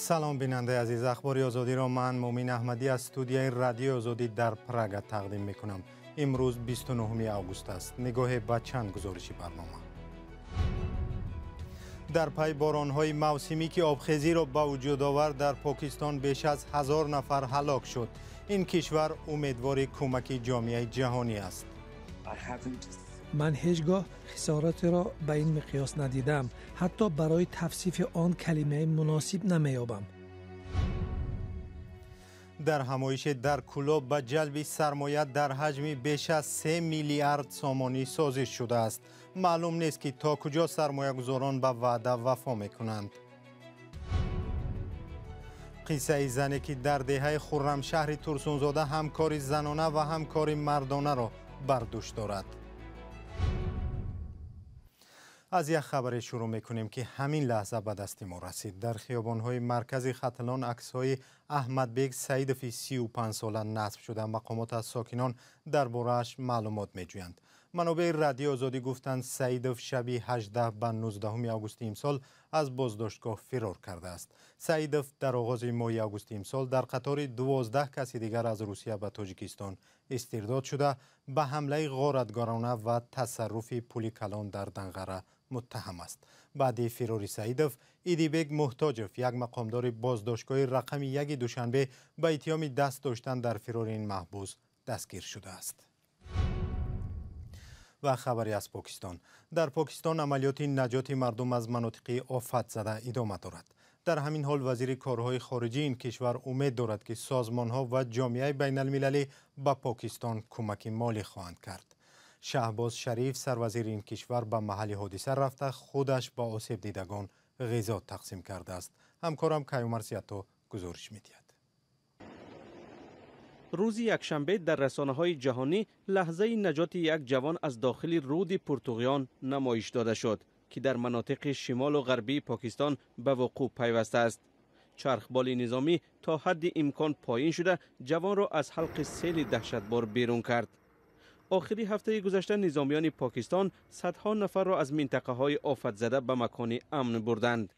Салом, бинандаи азиз. Ахбори Озодиро ман, Муъмин Аҳмадӣ, аз студияи Радиои Озодӣ дар Прага тақдим мекунам. Имрӯз 29 август аст. Нигоҳе ба чанд гузориши барнома. Дар пай боронҳои мавсимӣ, ки обхезиро ба вуҷуд овард, дар Покистон беш аз 1000 нафар ҳалок шуд. Ин кишвар умедвори кӯмаки ҷомеаи ҷаҳонӣ аст. Ман ҳеҷ гоҳ хисоротеро ба ин миқёс надидам. Ҳатто барои тавсифи он калимаи муносиб намеёбам. Дар ҳамоише дар Кӯлоб ба ҷалби сармоя дар ҳаҷми беш аз 3 миллиард сомонӣ созиш шудааст. Маълум нест, ки то куҷо сармоягузорон ба ваъда вафо мекунанд. Қиссаи зане, ки дар деҳаи Хуррамшаҳри Турсунзода ҳам кори занона ва ҳам кори мардонаро бар дӯш дорад. Аз як хабаре шурӯъ мекунем, ки ҳамин лаҳза ба дасти мо расид. Дар хиёбонҳои маркази Хатлон аксҳои Аҳмадбек Саидови 35-сола насб шуда. Мақомот аз сокинон дар борааш маълумот меҷӯянд. Манобеи Радиои Озодӣ гуфтанд, Саидов шаби 18 ба 19 августи имсол аз боздоштгоҳ фирор кардааст. Саидов дар оғози моҳи августи имсол дар қатори 12 каси дигар аз Русия ба Тоҷикистон истирдод шуда, ба ҳамлаи ғоратгарона ва тасарруфи пули калон дар Данғара муттаҳам аст. Баъди фирори Саидов, Идибек Муҳтоҷов, як мақомдори боздоштгоҳи рақами 1 Душанбе, ба иттиҳоми даст доштан дар фирори ин маҳбус дастгир шудааст. Ва хабаре аз Покистон. Дар Покистон амалиёти наҷоти мардум аз манотиқи офатзада идома дорад. Дар ҳамин ҳол вазири корҳои хориҷии ин кишвар умед дорад, ки созмонҳо ва ҷомеаи байналмилалӣ ба Покистон кӯмаки молӣ хоҳанд кард. Шаҳбоз Шариф, сарвазири ин кишвар, ба маҳалли ҳодиса рафта, худаш ба осебдидагон ғизо тақсим кардааст. Ҳамкорам Каюмар Сиято гузориш медиҳад. Рӯзи якшанбе дар расонаҳои ҷаҳонӣ лаҳзаи наҷоти як ҷавон аз дохили руди Пуртуғён намоиш дода шуд, ки дар манотиқи шимолу ғарбии Покистон ба вуқӯъ пайвастааст. Чархболи низомӣ то ҳадди имкон поин шуда, ҷавонро аз ҳалқи сели даҳшатбор берун кард. Охири ҳафтаи гузашта низомиёни Покистон садҳо нафарро аз минтақаҳои офатзада ба макони амн бурданд.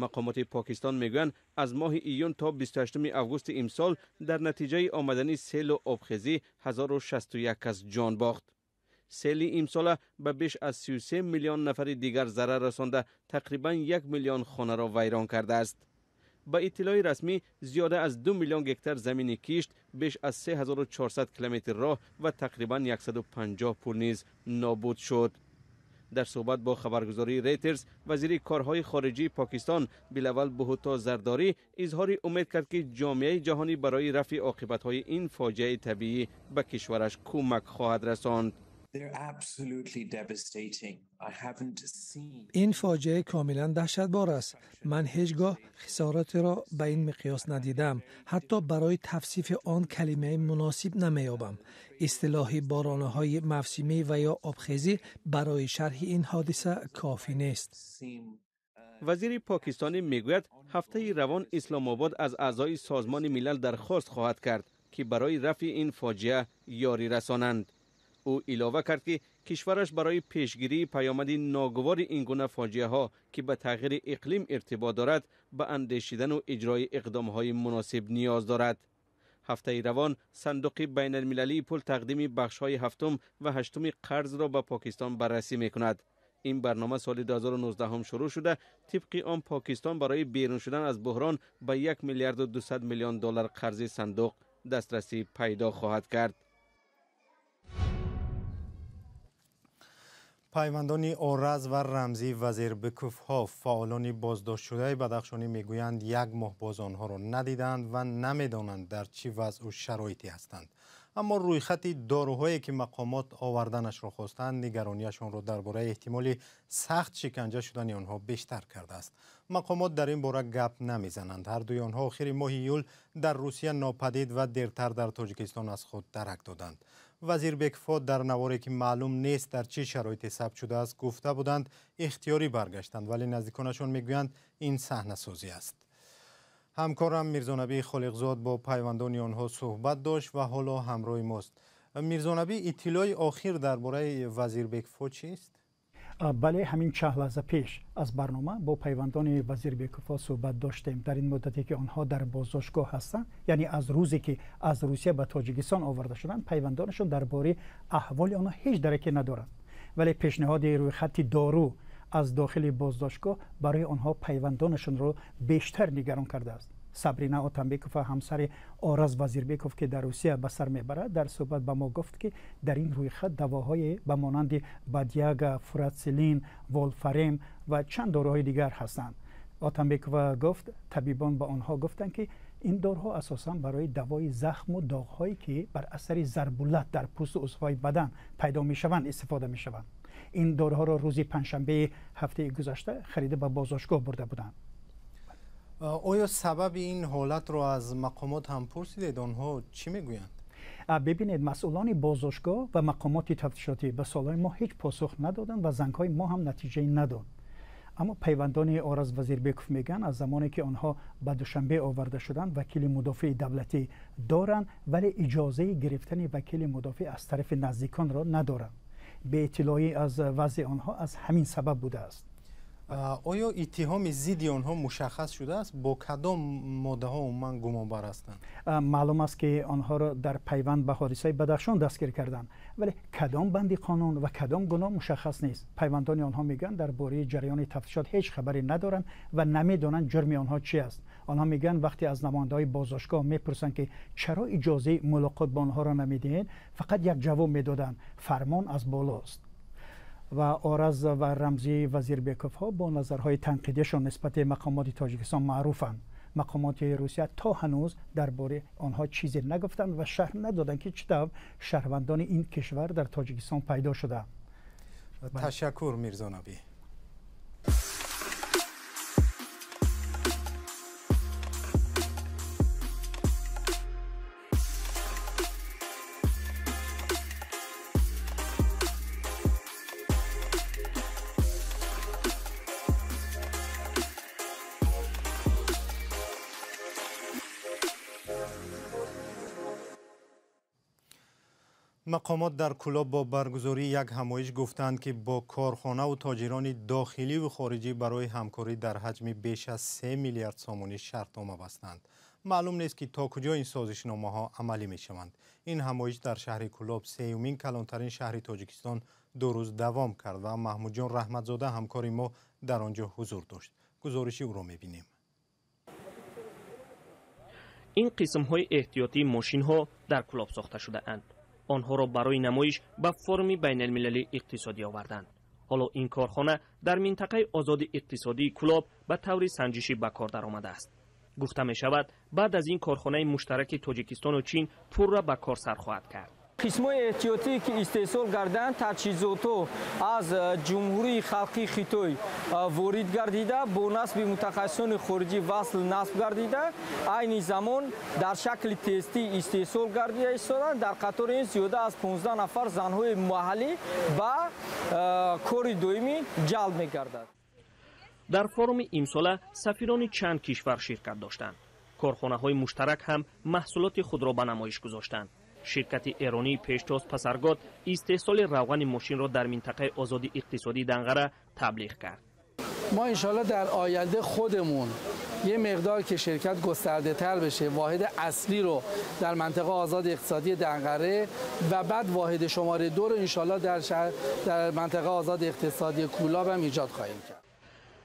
Мақомоти Покистон мегӯянд, аз моҳи июн то 28 августи имсол дар натиҷаи омадани селу обхезӣ 1061 кас ҷон бохт. Сели имсола ба беш аз 33 миллион нафари дигар зарар расонда, тақрибан 1 миллион хонаро вайрон кардааст. Ба иттилои расмӣ, зиёда аз 2 миллион гектар замини кишт, беш аз 3400 километр роҳ ва тақрибан 150 пул низ нобуд шуд. Дар суҳбат бо хабаргузории Рейтерс, вазири корҳои хориҷии Покистон Билавал Бҳутто Зардорӣ изҳори умед кард, ки ҷомеаи ҷаҳонӣ барои рафъи оқибатҳои ин фоҷиаи табиӣ ба кишвараш кӯмак хоҳад расонд. Ин фоҷиа комилан даҳшатбор аст. Ман ҳеҷ гоҳ хисоротеро ба ин миқёс надидам. Ҳатто барои тавсифи он калимаи муносиб намеёбам. Истилоҳи боронаҳои мавсимӣ ва ё обхезӣ барои шарҳи ин ҳодиса кофӣ нест. Вазири покистонӣ мегӯяд, ҳафтаи равон Исломобод аз аъзои Созмони Милал дархост хоҳад кард, ки барои рафъи ин фоҷиа ёрӣ расонанд. Ӯ илова кард, ки кишвараш барои пешгирии паёмади ногувори ин гуна фоҷиаҳо, ки ба тағйири иқлим иртибот дорад, ба андешидану иҷрои иқдомҳои муносиб ниёз дорад. Ҳафтаи равон Сандуқи байналмилалии пул тақдими бахшҳои ҳафтум ва ҳаштуми қарзро ба Покистон баррасӣ мекунад. Ин барнома соли 2019 шурӯъ шуда, тибқи он Покистон барои берун шудан аз буҳрон ба 1 миллиарду 200 миллион доллар қарзи сандуқ дастрасӣ пайдо хоҳад кард. Пайвандони Ораз ва Рамзӣ Вазирбековҳо, фаъолони боздоштшудаи бадахшонӣ, мегӯянд, як моҳ боз онҳоро надиданд ва намедонанд, дар чӣ вазъу шароите ҳастанд. Аммо рӯйхати доруҳое, ки мақомот оварданашро хостанд, нигарониашонро дар бораи эҳтимоли сахт шиканҷа шудани онҳо бештар кардааст. Мақомот дар ин бора гап намезананд. Ҳардуи онҳо охири моҳи июл дар Русия нопадид ва дертар дар Тоҷикистон аз худ дарак доданд. Вазирбековҳо дар наворе, ки маълум нест дар чӣ шароите сабт шудааст, гуфта буданд, ихтиёрӣ баргаштанд, вале наздиконашон мегӯянд, ин саҳнасозӣ аст. Ҳамкорам Мирзонабӣ Холиқзод бо пайвандони онҳо суҳбат дошт ва ҳоло ҳамроҳи мост. Мирзонабӣ, иттилои охир дар бораи Вазирбековҳо чист? Бале, ҳамин чанд лаҳза пеш аз барнома бо пайвандони Вазирбековҳо суҳбат доштем. Дар ин муддате ки онҳо дар боздоштгоҳ ҳастанд, яъне аз рӯзе ки аз Русия ба Тоҷикистон оварда шуданд, пайвандонашон дар бораи аҳволи онҳо ҳеҷ дараке надоранд. Вале пешниҳоди рӯйхати дору аз дохили боздоштгоҳ барои онҳо пайвандонашонро бештар нигарон кардааст. Сабрина Отамбекова, ҳамсари Ораз Вазирбеков, ки дар Русия ба сар мебарад, дар суҳбат ба мо гуфт, ки дар ин рӯйхат давоҳое ба монанди бадяга, фурацилин, волфарем ва чанд доруҳои дигар ҳастанд. Отамбекова гуфт, табибон ба онҳо гуфтанд, ки ин доруҳо асосан барои давои захму доғҳое ки бар асари зарбулат дар пӯсту узвҳои бадан пайдо мешаванд истифода мешаванд. Ин доруҳоро рӯзи панҷшанбеи ҳафтаи гузашта харида ба боздоштгоҳ бурда буданд. Оё сабаби ин ҳолатро аз мақомот ҳам пурсидед? Онҳо чӣ мегӯянд? Бибинед, масъулони боздоштгоҳ ва мақомоти тафтишотӣ ба суолҳои мо ҳеҷ посух надоданд ва зангҳои мо ҳам натиҷае надод. Аммо пайвандони Ораз Вазирбеков мегӯянд, аз замоне ки онҳо ба Душанбе оварда шуданд, вакили мудофеи давлатӣ доранд, вале иҷозаи гирифтани вакили мудофеъ аз тарафи наздиконро надоранд. Беиттилоӣ аз вазъи онҳо аз ҳамин сабаб будааст. Оё иттиҳоми зидди онҳо мушаххас шудааст? Бо кадом моддаҳо умуман гумонбар ҳастанд? Маълум аст, ки онҳоро дар пайванд ба ҳодисаи Бадахшон дастгир карданд, вале кадом банди қонун ва кадом гуноҳ мушаххас нест. Пайвандони онҳо мегӯянд, дар бораи ҷараёни тафтишот ҳеҷ хабаре надоранд ва намедонанд ҷурми онҳо чи аст. Онҳо мегӯянд, вақте аз намояндаҳои боздоштгоҳ мепурсанд, ки чаро иҷозаи мулоқот ба онҳоро намедиҳед, фақат як ҷавоб медоданд: фармон аз болост. Ва Ораз ва Рамзӣ Вазирбековҳо бо назарҳои танқидиашон нисбати мақомоти Тоҷикистон маъруфанд. Мақомоти Русия то ҳанӯз дар бораи онҳо чизе нагуфтанд ва шарҳ надоданд, ки чӣ тавр шаҳрвандони ин кишвар дар Тоҷикистон пайдо шуданд. Ташаккур, Мирзонабӣ. Мақомот дар Кӯлоб бо баргузории як ҳамоиш гуфтанд, ки бо корхонаву тоҷирони дохиливу хориҷӣ барои ҳамкорӣ дар ҳаҷми беш аз 3 миллиард сомонӣ шартнома бастанд. Маълум нест, ки то куҷо ин созишномаҳо амалӣ мешаванд. Ин ҳамоиш дар шаҳри Кӯлоб, сеюмин калонтарин шаҳри Тоҷикистон, 2 рӯз давом кард ва Маҳмудҷон Раҳматзода, ҳамкори мо, дар он ҷо ҳузур дошт. Гузориши ӯро мебинем. Ин қисмҳои эҳтиётии мошинҳо дар Кӯлоб сохта шудаанд. Онҳоро барои намоиш ба форуми байналмилалии иқтисодӣ оварданд. Ҳоло ин корхона дар минтақаи озоди иқтисодии Кӯлоб ба таври санҷишӣ ба кор даромадааст. Гуфта мешавад, баъд аз ин корхонаи муштараки Тоҷикистону Чин пурра ба кор сар хоҳад кард. Қисмҳои эҳтиётӣ ки истеҳсол гарданд, таҷҳизотҳо аз Ҷумҳурии Халқии Хитой ворид гардида, бо насби мутахассисони хориҷӣ васл насб гардида, айни замон дар шакли тестӣ истеҳсол гардида истоданд. Дар қатори ин зиёда аз 15 нафар занҳои маҳаллӣ ба кори доимӣ ҷалб мегардад. Дар форуми имсола сафирони чанд кишвар ширкат доштанд. Корхонаҳои муштарак ҳам маҳсулоти худро ба намоиш гузоштанд. Ширкати эронии Пештоз Пасаргод истеҳсоли равғани мошинро дар минтақаи озоди иқтисодии Данғара таблиғ кард. Мо иншоалло дар оянда худамон یه مقدار که شرکت گسترده تر بشه، واحد اصلی رو در منطقه آزاد اقتصادی دنقره و بعد واحد شماره 2 رو انشالله در منطقه آزاد اقتصادی کولاب هم ایجاد خواهیم کرد.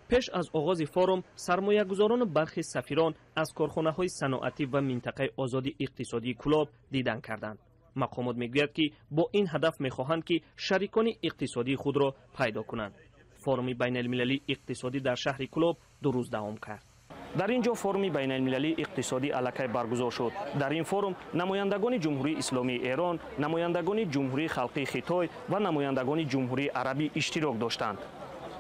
Пеш аз оғози форум сармоягузорону бархи сафирон аз корхонаҳои саноатӣ ва минтақаи озоди иқтисодии Кӯлоб дидан карданд. Мақомот мегӯяд, ки бо ин ҳадаф мехоҳанд, ки шарикони иқтисодии худро пайдо кунанд. Форуми байналмилалии иқтисодӣ дар шаҳри Кӯлоб 2 рӯз давом кард. Дар ин ҷо форуми байналмилалии иқтисодӣ аллакай баргузор шуд. Дар ин форум намояндагони Ҷумҳурии Исломии Эрон, намояндагони Ҷумҳурии Халқии Хитой ва намояндагони Ҷумҳурии Арабӣ иштирок доштанд.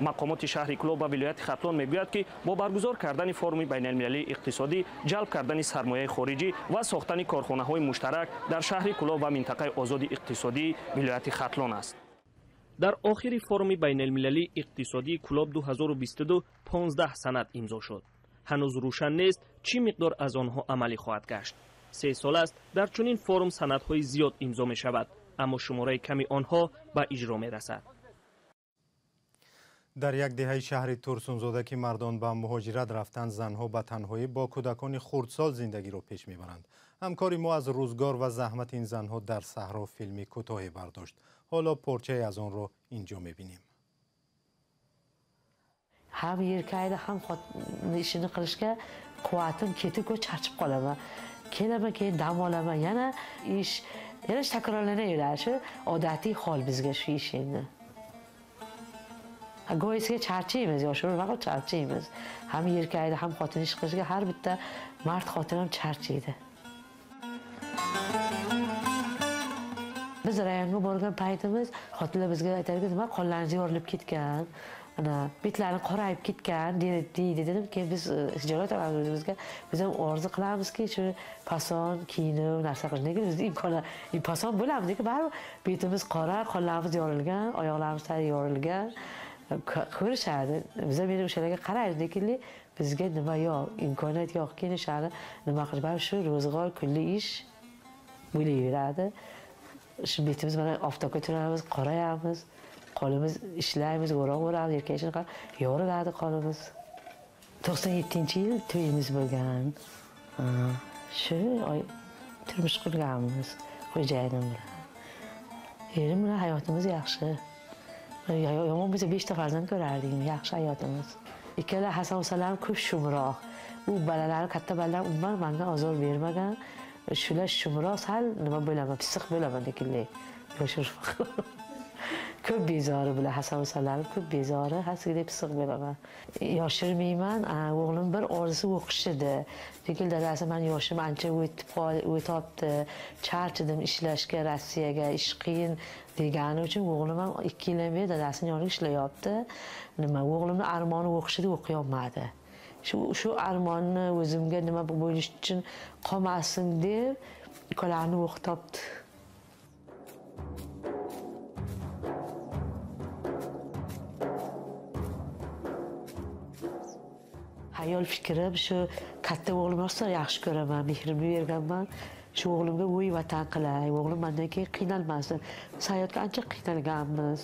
Мақомоти шаҳри Кӯлоб ва вилояти Хатлон мегӯяд, ки бо баргузор кардани форуми байналмилалии иқтисодӣ, ҷалб кардани сармояи хориҷӣ ва сохтани корхонаҳои муштарак дар шаҳри Кӯлоб ва минтақаи озоди иқтисодии вилояти Хатлон аст. Дар охири форуми байналмилалии иқтисодии Кӯлоб 2022 15 санад имзо шуд. Ҳанӯз рӯшан нест, чӣ миқдор аз онҳо амалӣ хоҳад гашт. 3 сол аст дар чунин форум санадҳои зиёд имзо мешавад, аммо шумораи ками онҳо ба иҷро мерасад. Дар як деҳаи шаҳри Турсунзода, ки мардон ба муҳоҷират рафтанд, занҳо ба танҳоӣ бо кӯдакони хурдсол зиндагиро пеш мебаранд. Ҳамкори мо аз рӯзгор ва заҳмати ин занҳо дар саҳро филми кӯтоҳе бардошт. Ҳоло порчае аз онро инҷо мебинем. Ҳам erkakni, ham xotinni ishini qilishga quvvatim ketib, ko'p charchib qolaman. Kelaman, keyin dam olaman, yana ish, yana takrorlanaveradi. Shu odatiy hol bizga shu ish endi. Go'yisiga charchaymiz, yoshlar qilib charchaymiz. Ham erkakni, ham xotin ish qilishga har bitta mard xotin ham charchaydi. Biz rayonga borgan paytimiz xotinlar bizga aytardi, nima qo'llaringiz yorilib ketgan, ana betlari qorayib ketgan deydi dedim. Keyin biz hijolat olamiz o'zimizga. Biz ham orzu qilamizki, shu fason kiyinib narsa qilish. Lekin bizda imkon fason bo'lamiz, lekin baribir betimiz qora, qo'llarimiz yorilgan, oyoqlarimiz sari yorilgan. Ko'rishadi. Biz ham endi o'shalarga qaraymiz, lekin bizga nima yo'q, imkoniyat yo'q, keyin o'shani nima qilish, baribir shu ro'zg'or kunlik ish bo'laveradi. Shu betimiz mana oftobga turamiz, qorayamiz, qo'limiz ishlaymiz, o'roq o'ramiz, erkak ishini qilib yoriladi qo'limiz. 97-yil to'yimiz bo'lgan. Shu oy turmush qurganmiz xo'jayinim bilan. Erim bilan hayotimiz yaxshi. Yomon bo'lsa 5 ta farzand ko'rardik, yaxshi hayotimiz. Ikkala Hasan Husanlarim ko'p shumroq. U bolalari, katta bolalarim umuman menga ozor bermagan. Shular shumroq, sal nima bo'laman, pisiq bo'laman lekin yoshirib. Ko'p bezori bular, Hasan Husanlarim ko'p bezori, hasigidek pisiq bo'laman. Yoshirmayman, o'g'lim bir orzusi o'qish edi. Lekin dadasi, men yoshim ancha o'tibdi, charchadim ishlashga, Rossiyaga, ish qiyin degani uchun o'g'lim ham 2 yildan beri dadasini yonida ishlayapti. Nima, o'g'limning armoni o'qish edi, o'qiy olmadi. Shu armonni o'zimga nima bo'lish uchun qolmasin deb ikkalarni o'qitibdi. Hayol fikrim shu katta o'g'lim rosa yaxshi ko'raman, mehrimni berganman. Shu o'g'limga o'y vatan qilay, o'g'lim mendan keyin qiynalmasin. Biz hayotga ancha qiynalganmiz.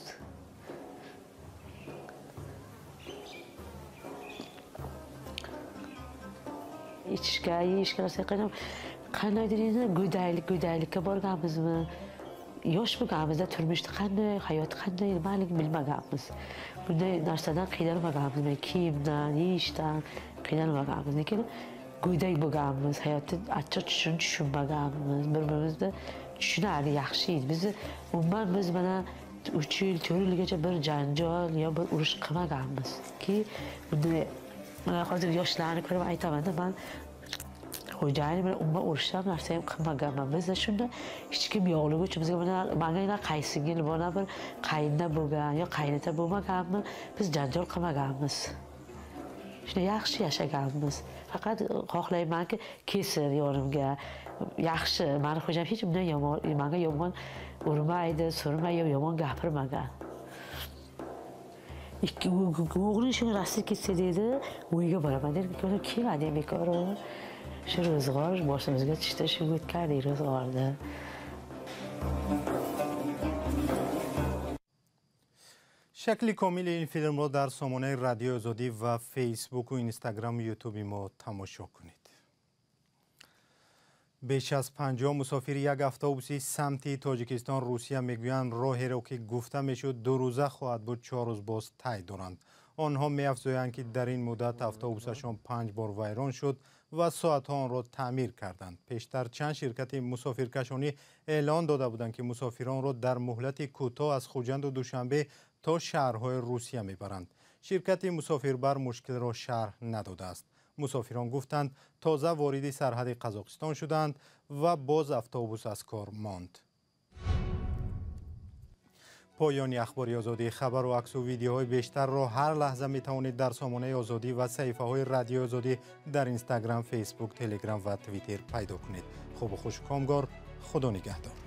Ichishga, yeyishga narsa qiynab, qandaydir endi go'daylikka borganmizmi? Yosh bo'lganimizda turmushda qanday, hayot qanday nimaligini bilmaganmiz. Bunday narsadan qiynalmaganmiz, kiyimdan, yeyishdan qiynalmaganmiz. Lekin go'dak bo'lganmiz, hayotni achchiq tushunmaganmiz, bir-birimizni tushunardik, yaxshi edi. Bizni umuman biz mana 3 yil, 4 yilgacha bir janjal yo bir urush qilmaganmiz ki bunday mana hozir yoshlarni ko'rib aytaman-da, man xo'jayinim bilan umuman urushgan narsa ham qilmaganman. Bizda shunda hech kim yo'qligi uchun bizga mana manga qaysingil bona bir qayinda bo'lgan yo qaynota bo'lmaganmi, biz janjal qilmaganmiz. Shunda yaxshi yashaganmiz. Faqat xohlaymanki, kelsin yonimga. Yaxshi, mani xo'jam hech bundan yomon, menga yomon urmaydi, surmaydi, yomon gapirmagan. Ikki o'g'lim shu Rossiya ketsa dedi, uyga boraman dedi, kelmadi bekor. Shu ro'zg'or boshimizga tushdi, shu o'tkardik ro'zg'orni. Шакли комили ин филмро дар сомонаи Радиои Озодӣ ва Фейсбуку, Инстаграму Ютуби мо тамошо кунед. Беш аз 50 мусофири як автобуси самти Тоҷикистон Русия мегӯянд, роҳеро ки гуфта мешуд 2 рӯза хоҳад буд, 4 рӯз боз тай доранд. Онҳо меафзоянд, ки дар ин муддат автобусашон 5 бор вайрон шуд ва соатҳо онро таъмир карданд. Пештар чанд ширкати мусофиркашонӣ эълон дода буданд, ки мусофиронро дар муҳлати кӯтоҳ аз Хуҷанду Душанбе то шаҳрҳои Русия мебаранд. Ширкати мусофирбар мушкилро шарҳ надодааст. Мусофирон гуфтанд, тоза вориди сарҳади Қазоқистон шуданд ва боз автобус аз кор монд. Поёни Ахбори Озодӣ. Хабару аксу видеоҳои бештарро ҳар лаҳза метавонед дар сомонаи Озодӣ ва саҳифаҳои Радиои Озодӣ дар Инстаграм, Фейсбук, Телеграм ва Твиттер пайдо кунед. Хубу хуш, комгор, Худо нигаҳдор.